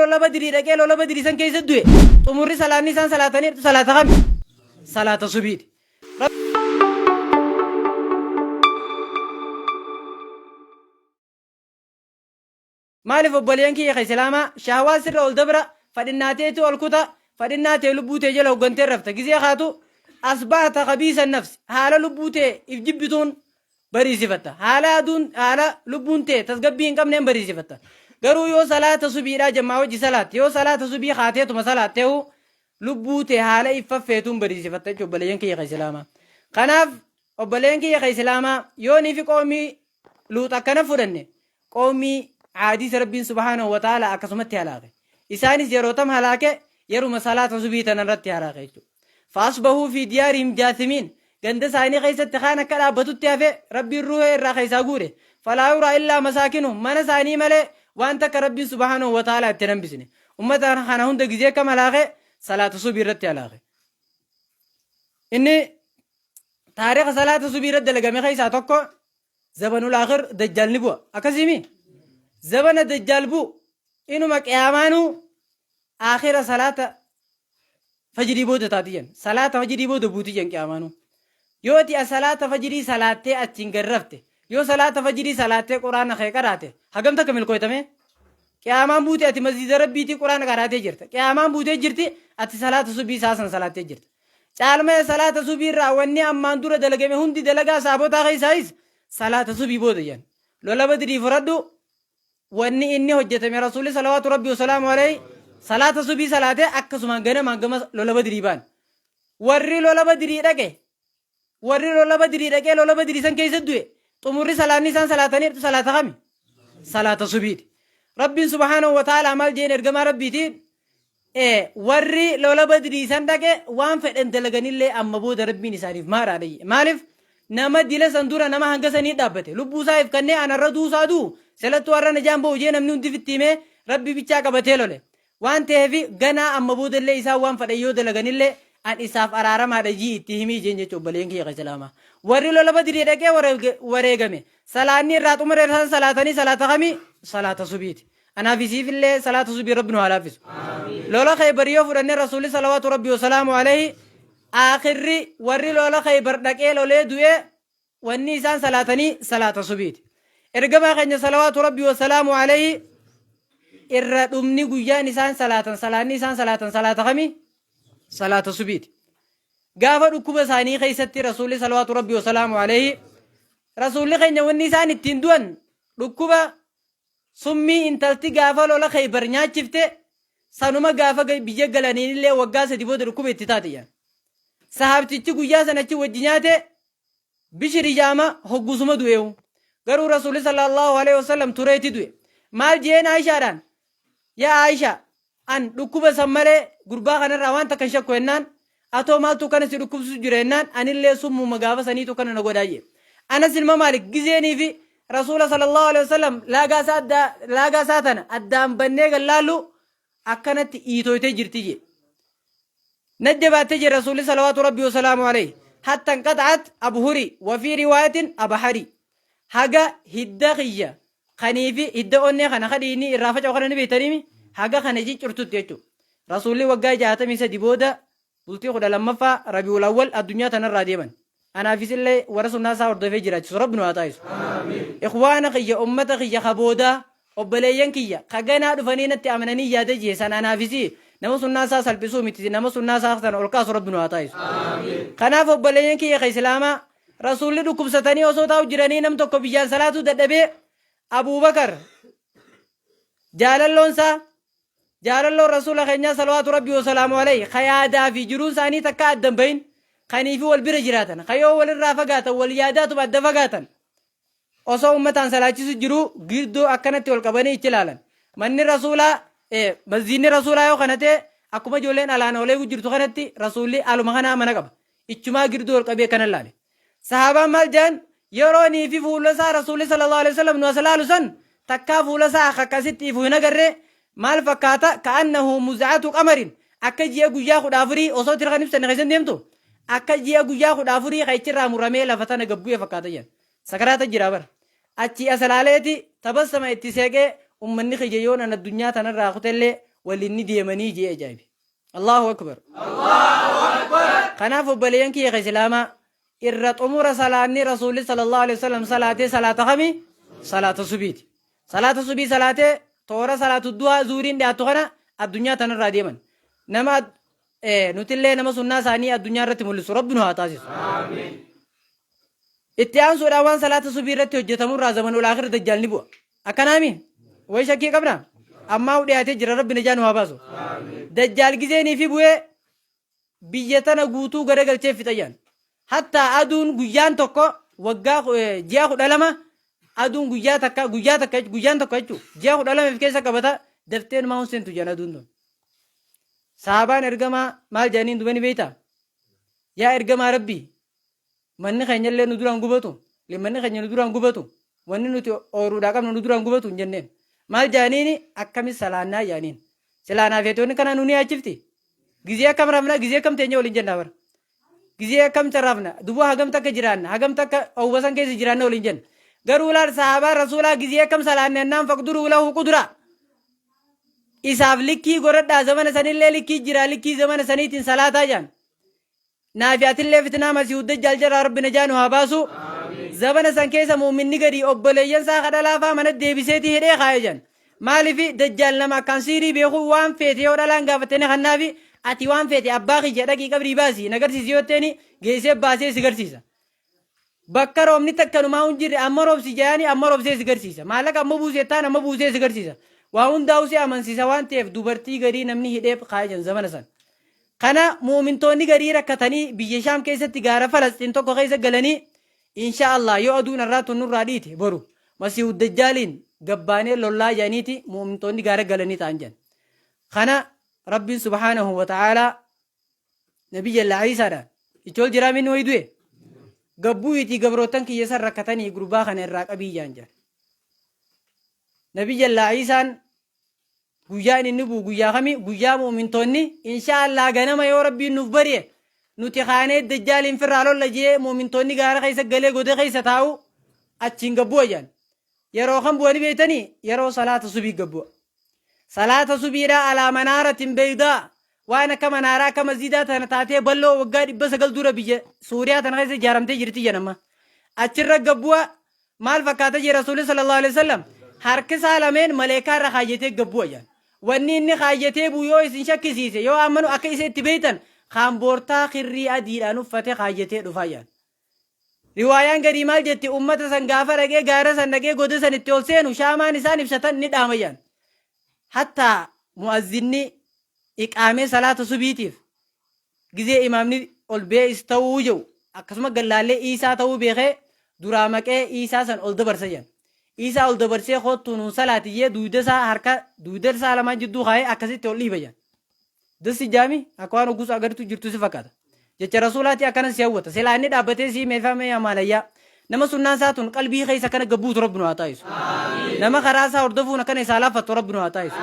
Lola Badrii dhaqee lola Badrii san keessa du'e, xumurri salaanni isaan salaatanii salaata kami? Salaata subiiti. Maaliif obboleeyyan kiyya ka Islaamaa, shahwaan sirra ol dabra, fadhinnaa teetu ol kuta, fadhinnaa tee lubbuu tee jala hoggantee rafta. Gizee kaatu asbahta khabiisa nafsi, haala lubbuu tee if jibbituun bariisifatta. Haala aduun, haala lubbuun tee tasgabbii hin qabneen bariisifatta. Garuu yoo salaata subiidhaa jammaa wajji salaatte, yoo salaata subii kaateetuma salaatteehu lubbuu tee haala if faffeetuun bariisifatta jechuudha obboleeyyan kiyya ka Islaamaa. Kanaaf obboleeyyan kiyya ka Islaamaa, yoo niifi qoomii Luux akkana fudhanne, Qowmii Aadiis Rabbiin subhaanahu wa ta'aalaa akkasumatti halaake. Isaanis yeroo tam halaake? Yeruma salaata subii tana irratti halaake jechuudha. Fa'asbahuu fi diyaarihim jaasimiin ganda isaanii keessatti kaan akka dhaabbatutti hafe Rabbiin ruuhee irraa keessaa guure. Falaa yuraa illaa masaakinuhum mana isaanii malee waan takka Rabbiin subhaanahu wa ta'aalaa itti hin hambisne. Ummata kana hunda gizee kam halaake? Salaata subii irratti halaake. Inni taariika salaata subii irratti dalagame keessaa tokko Zabanul aakhir dajjaal ni bu'a. Akkasiimi? Zabana dajjaal bu'u inuma qiyaamaanuu aakhira salaata fajrii booda taati jen. Salaata fajrii booda buuti jen qiyaamaanuu. Yoo ati salaata fajrii salaattee achiin gad rafte, yoo salaata fajrii salaattee quraana kee qaraate, hagam takka milkooytame? Qiyaamaan buute ati masjiida rabbiitii quraana qaraatee jirta. Qiyaamaan buutee jirti ati salaata subii isaa san salaattee jirta. Caalmaya salaata subii irraa wanni ammaan dura dalagame hundi dalagaa sahaabotaa keessaayis salaata subii booda jedhan. Lola Badrii fudhadhu, wanni inni hojjetame Rasuulli salawaatu Rabbii wasalaamu alayhi salaata subii salaatee akkasumaan ganamaan gama lola Badrii ba'an. Warri lola Badrii dhaqe Warri lola Badrii dhaqee lola Badrii san keessa du'e, xumurri salaanni isaan salaatanii salaata kami? Salaata subiiti. Rabbiin subhaanahu wa ta'aalaa maal jeen ergamaa Rabbiitiin? Warri lola Badrii san dhaqe waan fedhan dalaganillee amma booda Rabbiin isaaniif maaraadha jedhe. Maaliif? Nama dila san dura nama hanga sanii dhaabbate. Lubbuu isaa if kennee anarra duusaa du'u silattuu har'a najaan ba'u jee namni hundi fitti himee Rabbi bichaa qabatee lole. Waan ta'eef ganaa amma boodallee isaan waan fedhan yoo dalaganillee an isaaf araaramaadha jii itti himii jeen jechuudha obboleeyyan kiyya ka Islaamaa. Warri lola Badrii dhaqee wareegame salaanni irraa xumure isaan salaatanii salaata kamii? Salaata subiiti. Anaaf isiifillee salaata subii Rabbi nu haa laaffisu. Lola Khaybar yoo fudhanne Rasuulli salawaatu Rabbi wasalaamu alayhi aakhirri warri lola Khaybar dhaqee lolee du'e wanni isaan salaatanii salaata subiiti. Ergamaa keenya salawaatu Rabbi wasalaamu alayhi irra dhumni guyyaan isaan salaatan salaanni isaan salaatan salaata kami? Salaata subiiti. Gaafa dhukkuba isaanii keessatti Rasuulli salawaatu Rabbi wasalaamu alayhi Rasuulli keenya wanni isaan ittiin du'an dhukkuba summii intalti gaafa lola Khaybar nyaachifte sanuma gaafa biyya galaniinillee waggaa 3 booda dhukkuba itti taate jedhan. Sahaabtichi guyyaa san achi wajji nyaate Bishir ijaama hoggusuma du'eehu. Garuu Rasuulli sallallahu alaihi wasallam tureeti du'e. Maal je'een Aishaadhaan? Yaa Aisha, an dhukkuba san malee gurbaa kanarraa waan takka hin shakku jennaan, atoo maaltu kana si dhukkubsisu jira jennaan, anillee summuma gaafa saniitu kana na godhaa jee. Anas ilma Maalik gizeenii fi Rasuula sallallahu alaihi wasallam laagaa isaa addaa laagaa isaa tana addaan bannee gallaallu akkanatti iitooytee jirti jee. Najjabaatte jee Rasuulli salawaatu Rabbii wasalaamu alayhi. Hatta inqaxa'at abhuri wa fi riwaayatin abhari. Haga hidda kiyya kaniifi hidda onnee kana ka dhiigni irraa faca'u kana ni beektaniimi haga kana ciccirtutti jechuudha. Rasuulli waggaa 63 booda bultii 12ffaa Rabiul Awwal addunyaa tanarraa deeman. Anaaf isinillee warra sunnaa isaa hordofee jiraachisu Rabbi nu haa taasisu. Ikhwaana kiyya, ummata kiyya ka boodaa, obboleeyyan kiyya ka ganaa dhufanii natti amananii yaada jihe san anaaf isii nama sunnaa isaa salphisuu miti, nama sunnaa isaa sana ol kaasu Rabbi nu haa taasisu. Kanaaf obboleeyyan kiyya ka Islaamaa, Rasuulli dhukkubsatanii osoo taa'u jiranii nam tokko biyyaan salaatuu dadhabee Abuubakar jaalalloon isaa jaalalloon Rasuula keenyaa salawaatu Rabbii wasalaamu alayhi ka yaadaa fi jiruun isaanii takka adda hin bahin kanii fi wal bira jiraatan ka yoo walirraa fagaatan wal yaadaatuma adda fagaatan osoo ummataan salaachisu jiruu girdoo akkanatti ol qabanii ichi ilaalan. Manni Rasuulaa, masjiidni Rasuulaa yoo kana ta'e akkuma ijoolleen alaan oolee jirtu kanatti Rasuulli aluma kanaa mana qaba. Ichumaa girdoo ol qabee akkana ilaale. Sahaabaan maal jedhan? Yeroo nii fi fuula isaa Rasuulli sallallahu alaihi wasallam nu as laalu san takkaa fuula isaa akka akkasitti ifu hin agarre, maal fakkaata? Ka'annahu muz'atu qamarin, akka ji'a guyyaa 14 osoo tirkan ibsanne keessan deemtu akka ji'a guyyaa 14 kan ichirraa muramee lafa tana gad bu'e fakkaata jedhan. Sakaraata jira bara. Achii as laaleeti tabassama itti seeqee ummanni kiyya yoon an addunyaa tanarraa kutellee waliin ni deemanii jee ajaa'ibe. Allahu akbar. Kanaaf obboleeyyan kiyya ka Islaamaa irra xumura salaanni Rasuulli sallallahu alaihi wasallam salaatee salaata kami? Salaata subiiti. Salaata subii salaatee toora salaatu duhaa zuuriin dhiyaattu kana addunyaa tanarraa deeman. Nama nutillee nama sunnaa isaanii addunyaa irratti mul'isu Rabbi nu haa taasisu. Itti aansuudhaan waan salaata subii irratti hojjetamu irraa zamanul aakhir dajjaal ni bu'a. Akkanaami? Way shakkii qabna? Ammaa dhiyaatee jira Rabbi najaa nu haa baasu. Dajjaal gizeenii fi bu'ee biyya tana guutuu garagalchee fixa jedhan. Hattaa aduun guyyaan tokko waggaa ji'a 12 aduun guyyaa takka guyyaa takka guyyaan tokko jechuun ji'a 12 of keessa qabata daftee numaa hin seentu jedhan aduun tun. Sahabaan ergamaa maal jedhaniin dubani beektaa? Yaa ergamaa Rabbii Manni keenya illee nu duraan gubatu, manni keenya nu duraan gubatu, wanni nuti ooyruudhaa qabnu nu duraan gubatu hin jenneen. Maal jaaniini akkami salaannaa jaaniin. Silaa naaf feete wanni kanaa nu ni yaachifti. Gizee akkam rafna gizee akkam teenya waliin jennaa bara. Gizee akkam rafna duboo hagam takka jiraanna hagam takka oowwa san keessa jiraanna waliin jenna. Garuu laal sahaabaan rasuulaa gizee akkam salaanne annaan faqduruu lahu qudraa. Isaaf likkii godhadhaa zamana sanillee likkii jira likkii zamana saniitiin salaataa jaan. Naafi atillee fitnaa masiihu dajjaal jalaa rabbi najaa nu haa baasu. Zabana san keessa mu'minni gadi obboleeyyan isaa ka dhalaa faa mana deebiseeti hidhee kaaya jan. Maalifi dajjaal nama akkaan siirii beeku waan feete yoo dhalaan gaafatte ni kannaafi ati waan feete abbaa kiyya dhaqii qabrii baasi na garsiisi yoo jetteeni geessee baasee si garsiisa. Bakka roobni takkanumaa hin jirre amma roobsi jayaani amma roobsee si garsiisa. Maallaqa amma buusi jettaan amma buusee si garsiisa. Waa hundaa'u si amansiisa waan ta'eef dubartii garii namni hidhee kaaya jan zamana san. Kana mu'umintoonni garii rakkatanii biyya Shaam keessatti gaara Falasxiin tokko keessa galanii Inshaa Allah yoo aduun arraa tun nurraa dhiite boru Masiihu Dajjaaliin gabbaanee lollaa jedhaniiti mu'umintoonni gaara galanii ta'an jedhan. Kana Rabbiin subhaanahu wa ta'aalaa Nabiyyallah Iisaadhaan ichool jiraa minni wayi du'e gabbuu itii gabroottan kiyya san rakkatanii gurbaa kana irraa qabii jaan jedhan. Nabiyyallah Iisaan Guyyaan inni bu'u guyyaa kami? Guyyaa mu'mintoonni inshaa Allah ganama yoo Rabbiin nuuf bari'e nuti kaanee dajjaaliin firraa lolla jee mu'mintoonni gaara keessa galee goda keessa taa'u achiin gad bu'a jedhan. Yeroo kam bu'ani beektanii? Yeroo salaata subii gad bu'a. Salaata subiidhaa alaa manaaratin beeydaa waan akka manaaraa akka masjidaa tana taatee bal'oo waggaa 900 dura biyya Suuriyaa tana keessa ijaaramtee jirti jedhan amma. Achirra gad bu'a Maal fakkaata jee Rasuulli sallallahu alaihi wasallam harki isaa lameen maleekaa irra kaayyatee gad bu'a jedhan. Wanni inni kaayyatee bu'u yoo isin shakkisiise yoo ammanu akka isa itti beektan kaamboortaa kirrii adiidhaan uffate kaayyatee dhufaa jedhan. Riwaayaan garii maal jetti ummata san gaafa dhaqee gaara san dhaqee goda san itti ol seenu shaamaan isaan ibsatan ni dhaama jedhan. Hattaa mu'azzinni iqaamee salaata subiitiif Gizee imaamni ol bee is ta'uu jedhu akkasuma gallaallee Iisaa ta'uu beekee duraa maqee Iisaa san ol dabarsa jedhan. Iisaa ol dabarsee koottuu nuun salaati jee duyda isaa harka duyda isaa lamaan jidduu kaayee akkasitti ol dhiiba jedhan. Dassi jaami akka waan hoggus agartu jirtu si fakkaata. Jecha rasuulaati akkana si hawwata. Silaa inni dhaabbatee si meefamee amaalayyaa. Nama sunnaan isaa tun qalbii keessa akkana gabbuutu Rabbi nu haa taasisu. Nama karaa isaa hordofuun akkana isaa laaffattu Rabbi nu haa taasisu.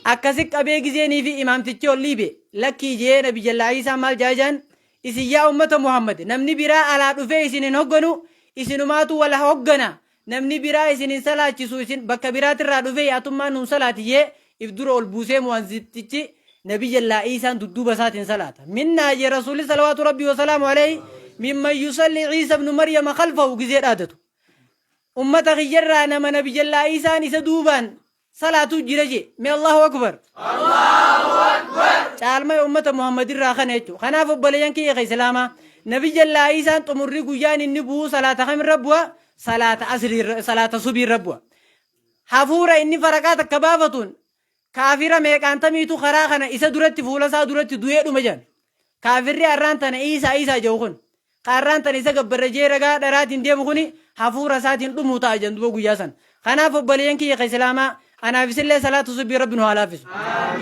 Akkasi qabee gizeenii fi imaamtichi ol dhiibe lakkii jee nabi jallaa Iisaa maal jaa jaan isin yaa ummata Muhammad namni biraa alaa dhufee isin hin hogganu isinumaatu wal hoggana namni biraa isin hin salaachisu isin bakka biraatirraa dhufee atummaan nuun salaati jee if dura ol buusee mu'azzittichi Nabiyyallaa Iisaan dudduuba isaatiin salaata. Minnaa jee Rasuulli salawaatu Rabbii wasalaamu alayhi mimman yusalli Iisa ibnu Maryama khalfahu gizee dhaadatu. Ummata kiyyarraa nama Nabiyyallaa Iisaan isa duubaan salaatuu jira jee. Mee Allahu Akbar. Caalmaya ummata Muhammad irraa kana jechuudha. Kanaaf obboleeyyan kiyya ka Islaamaa Nabiyyallaa Iisaan xumurri guyyaan inni bu'uu salaata kamirra bu'a? Salaata asrii irra salaata subii irra bu'a. Hafuura inni faraqaa takka baafatuun Kaafira meeqaantamiitu karaa kana isa duratti fuula isaa duratti du'ee dhume jedhan. Kaafirri arraan tana Iisaa Iisaa jedhu kun, ka arraan tana isa gabbarra jee ragaa dharaatiin deemu kuni hafuura isaatiin dhumuu ta'a jedhan duuba guyyaa san. Kanaaf obboleeyyan kiyya ka Islaamaa anaaf isinillee salaata subii Rabbi nu haa laaffisu.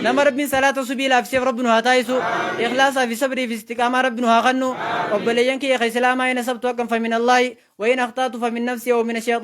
Nama Rabbiin salaata subii laaffiseef Rabbi nu haa taasisu. Ikhlaasaa fi sabrii fi istiqaamaa Rabbi nu haa kannu. Obboleeyyan kiyya ka Islaamaa in asabtu haqqan famin Allaahi wa in akhtaatu famin nafsii wa min ashayxaani.